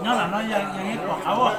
Nyob los no yog yeej pom qab ua.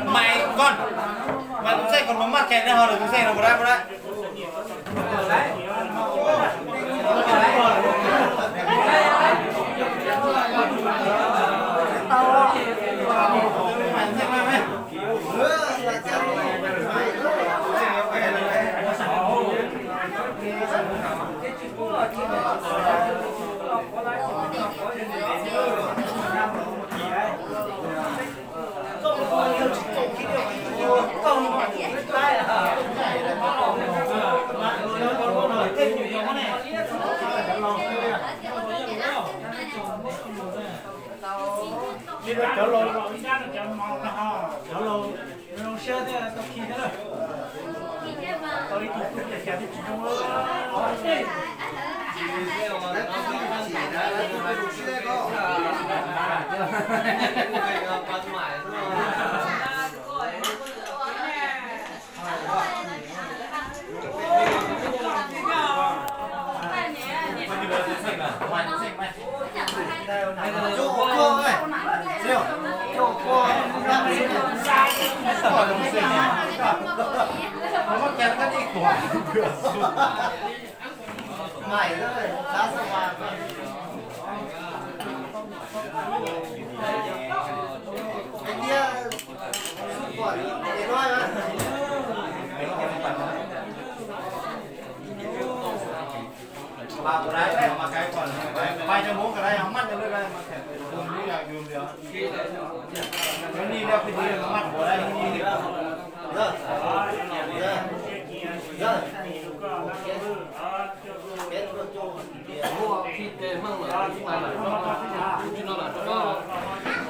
Mày con, mày cũng xếp còn một mắt kèn nữa, thôi đừng xếp đâu, bro, bro. Cov laus, cov laus zoo siab thiab tau khi thiab lawm. Tau ib tug tub cas cas twb tsis zoo.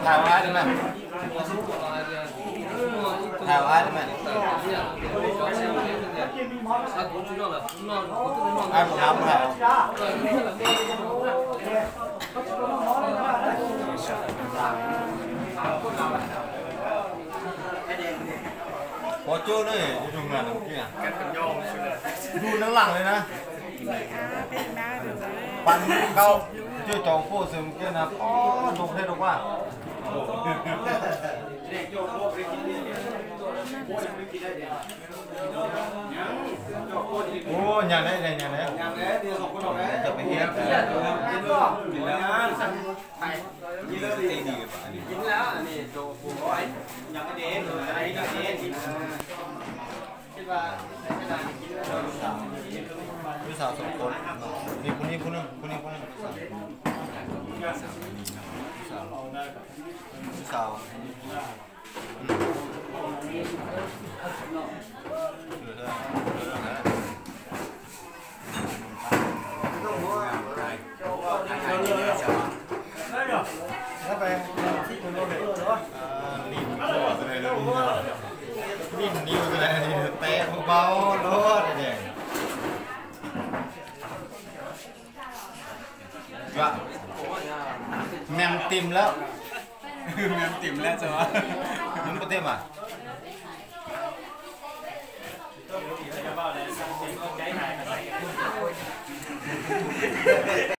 Thau ai dab mas. Thau ai dab mas. Ai mus thau mus thau. Pov coob na, zoo na, zoo na laj li na. Pab nkauj, coj cov poj xwm kiag na, pab zoo thiab rau pab. Ua nyab ne, nyab ne. Lub xaus, lub xaus, khub no, khub no, khub no, lub xaus. Mem tim lawm. Mem tim lawm, mem tim mas.